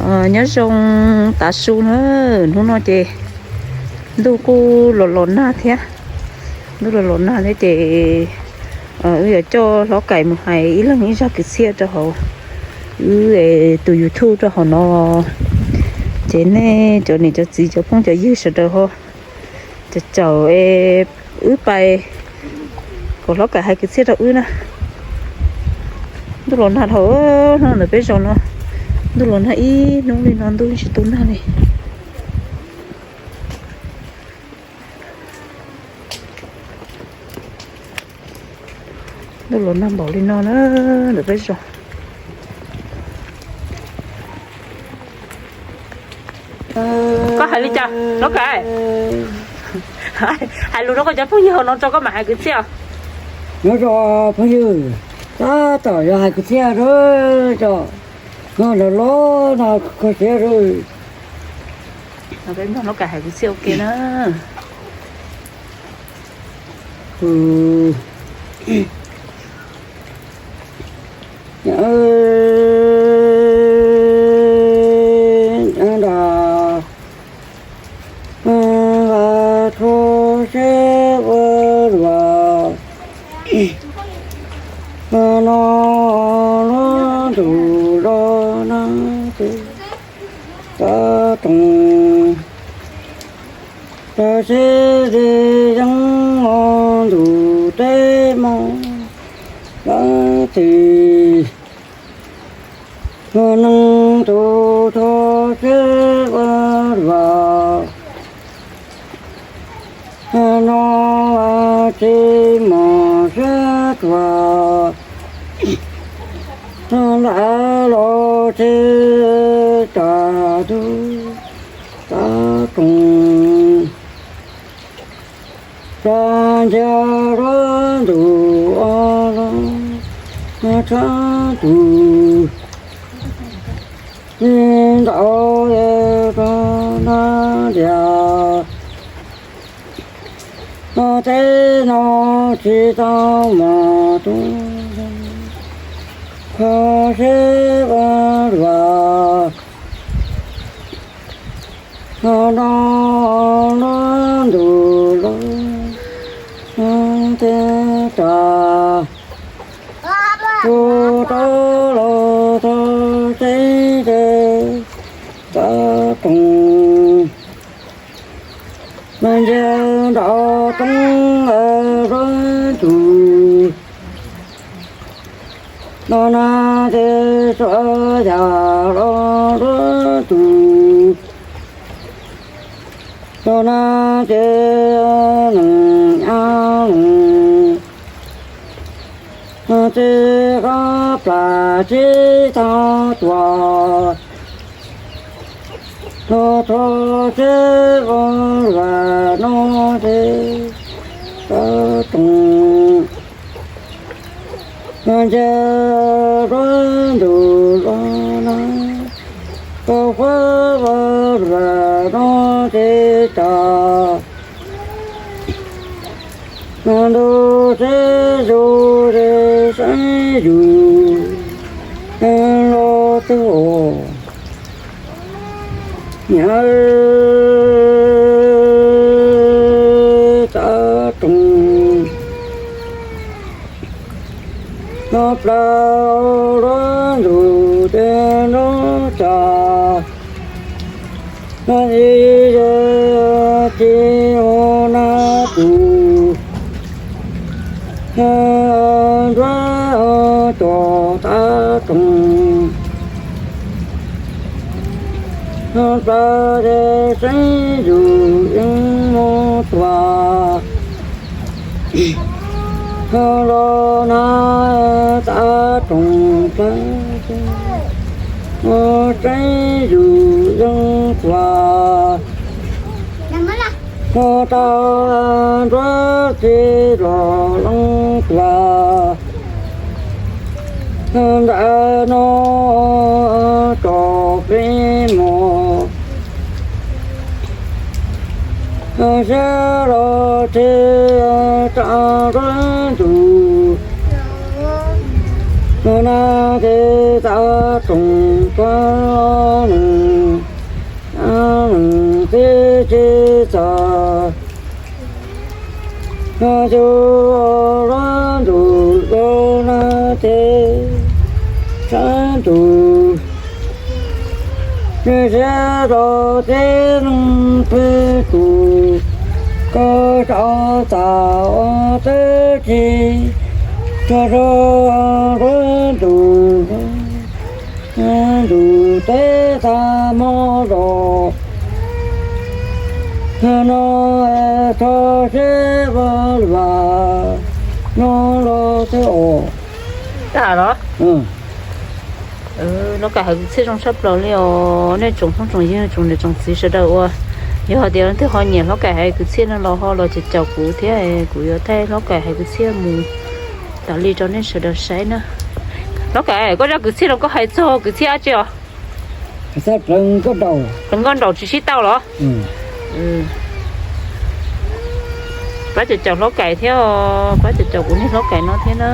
Nyob zoo tav su na, hnub no ces ntuj kuj los los nag thiab. Ntuj los los nag thiab ces wb yuav coj Hlob Kais mus hais ib leeg ib zaj kwv txhiaj rau hauv wb tus YouTube rau hauv no. Ces nej cov niam cov txiv cov phooj cov ywg sawv daws ho caum caum es wb pais kom Hlob Kais hais kwv txhiaj rau wb na. Ntuj los nag dhau no ntawm peb zos no, ntuj los nag ib hnub li no ntuj tsis tu nag li. Ntuj los nag npaum li no na ntawm peb zos. Koj hais li cas Hlob Kais? Hais lus rau koj cov phooj ywg hauv no tso koj mam hais kwv txhiaj. Nyob zoo phooj ywg, tab tom yuav hais kwv txhiaj rau cov no los los no kho siab rau. Peb mloog Hlob Kais hais kwv txhiaj ua ke na. Nyob nrog txhua seb ua luaj no, lub ntuj los nag ces xov tooj, tam sim li yeej ua ntuj teb mos lawm txij. Neeg tus txhua seb ua luaj no, tsis mos sab tuag, nram los tsis tas tus xov tooj. Tsa ntsia lub ntuj o los tshab tus, ib ntaus rau nab ntiag, no teb no tsis tau mos tus, kho siab ua luaj no, lub ntuj los nag ces tas, tus rov los txog tsev ces xov tooj, mas ntsia nram roob lub ntuj, no nag ces suav yam los lub ntuj, no nag ces neeg nyob ces qab plam tsis tau tuag, los txhua seb ua luaj no ces xov tooj, mas ntsia lub ntuj los nag, tau fab ua luaj no ces tas, ntuj teb zus ces seeb yus los twg os. Nyob xov tooj, no plaws lub ntuj ces nrov tsa, no tsis yog tsis ua nag tus, nruab cov xov tooj, no plaws ces seeb yus yeej mus tuag, los nag xov tooj plaws, no seeb yus yeej tuag, no tau nruab txij los leej tuag. Ntawm no tso peb mos, siab los tsis tas lub ntuj, no nag ces xov tooj tuag, tsis txog, no yus lub ntuj lub no ces sab ntuj, nws siab rau tib neeg peb tus, koj rau txaus teb tsis tso rau lub ntuj, ntuj teb tag hmo los, no txog seb vaj lug no los xwb os. Tag los? Hlob Kais hais kwv txhiaj zoo tshaj plaws li os. Nej tsoom phooj tsoom ywg tsoom niam tsoom txiv sawv daws uas yog hais tias leej twg ho nyiam Hlob Kais hais kwv txhiaj no los ho los caum kuv thiab, kuv yuav thaij Hlob Kais hais kwv txhiaj mus tas li rau nej sawv daws saib na. Hlob Kais, koj zaj kwv txhiaj no koj hais txog kwv txhiaj dab tsi os? Pleev nkauj nraug tsis sib tau los? Pab caum caum Hlob Kais thiab, pab caum caum kuv niag Hlob Kais no thiab na.